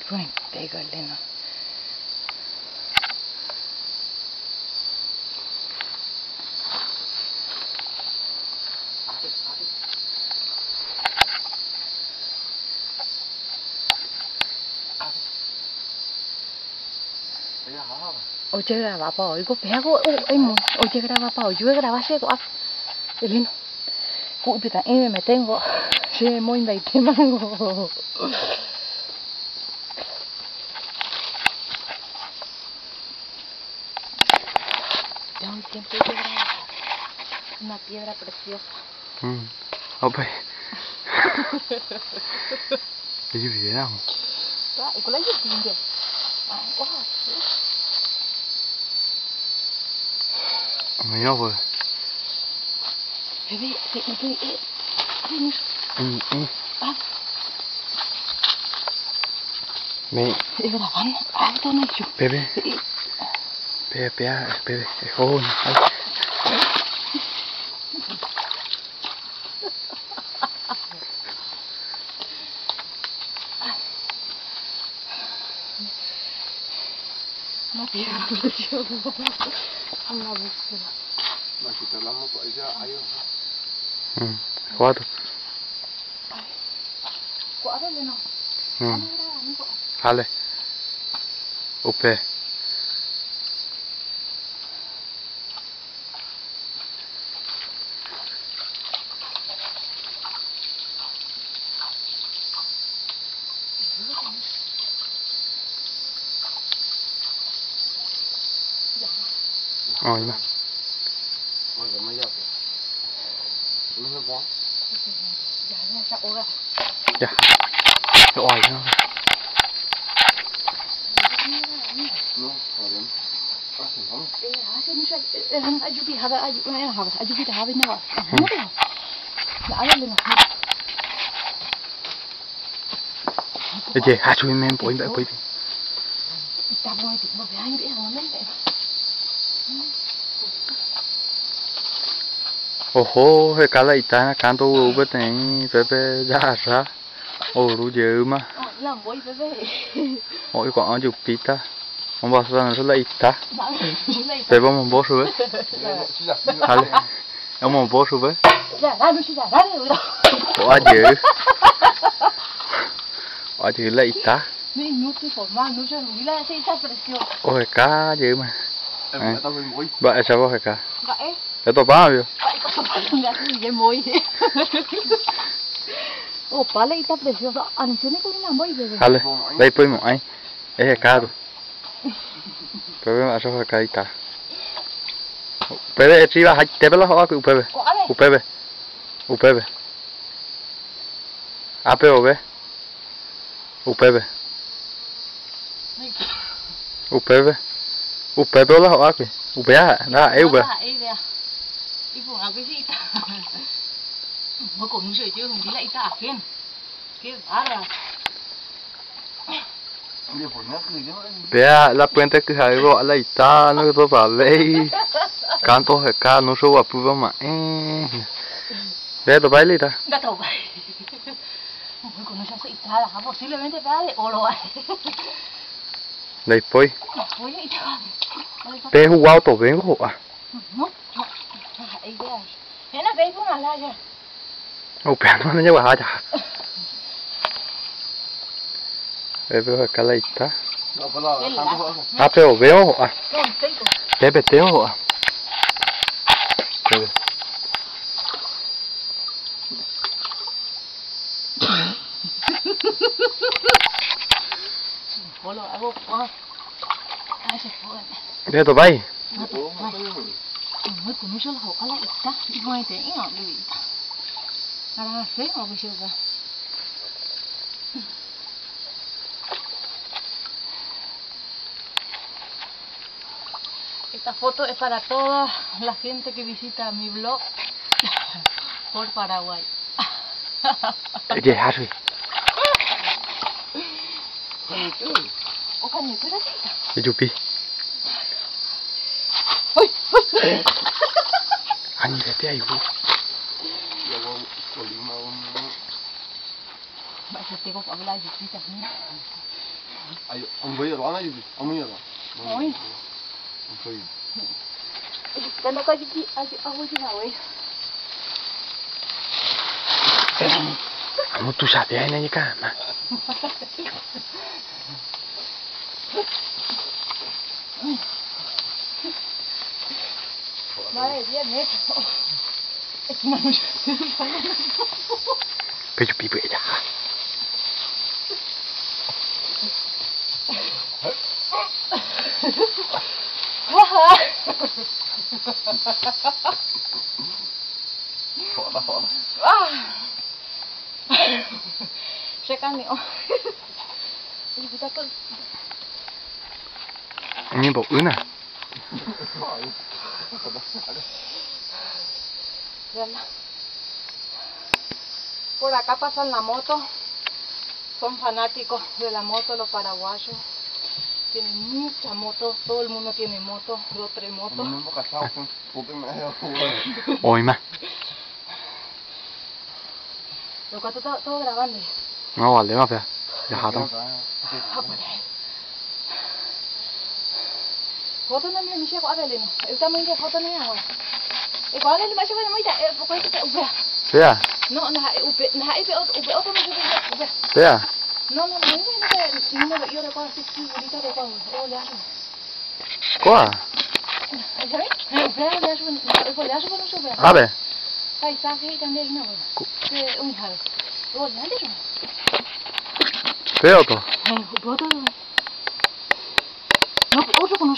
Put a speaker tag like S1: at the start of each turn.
S1: Iporãite Galeno. Ojegravapa oiko péago ojegravapa ojuegrava che ko'ápe. Eleno. Ku'ipyta'ỹme me tengo che moimbaitémango. Ya un tiempo ojegrava. Una piedra preciosa.
S2: Ope. Ejupivénamo. Ome'ẽ pues. Me. Bebe. Bebe, bebe, bebe. Oh, ay.
S1: Una piedra preciosa. Una búsqueda.
S2: Cuatro. Jale. Upe. Oima. Ya. Ôi nó. Eje, ha chui men poi ba poi. Ojo, hekala itana canto upeteĩ pépe jaha oru jeýma. Oĩ ko'ã jupíta omba'asóta la ita. Pépe omombo chupe. Jale. Omombo chupe. Ko'ã jey. Ko'ã jey la ita. Oheka jeýma. Mba'éichapa oheka. Etopávio.
S1: Opa la ita preciosa.
S2: Jale, ndaipóimo'ãi. Ehekárõ. Upépe mba'éicha oheka ita. Upépe echiva haitépe la ho'ákuri upépe. Upépe. Upépe. Ápe ove. Upépe. Upépe. Upépe la ho'ákuri. Upéva ndaha'éi upéva. Vea la puente kyhaývo la ita no topavéi. Canto oheka no choguapýva ma'ẽ. Vea topái la ita. Ndaipói. Pe hugua otovéngo ho'a. Upéva no ñaguaha jaha. Pépe oheka la ita. Ápe ove oho'a. Pépete oho'a. Pépe. Ve topái.
S1: Esta foto es para toda la gente que visita mi blog por Paraguay.
S2: Eje, hasui. Ejupi. Ani vete ahí, bu.
S1: Oĩ.
S2: Amo tu sabías en ella cama.
S1: Madre, bien hecho.
S2: Pero pipo ella. Una.
S1: Por acá pasan la moto. Son fanáticos de la moto los paraguayos. Tienen mucha moto, todo el mundo tiene moto, 2, 3 motos.
S2: Hoy más.
S1: Lo cual todo, todo grabando.
S2: No, vale, más fea. Ya está.
S1: Foto no me dice cuál es, no. El tamaño de foto no es agua. ¿Cuál es el más bueno?
S2: Sea.
S1: No, no, otro no
S2: Sea.
S1: No, no, no, no, no, yo recuerdo así, ahorita recuerdo,
S2: ¿Cuál? A ver. Ve otro.
S1: No, otro con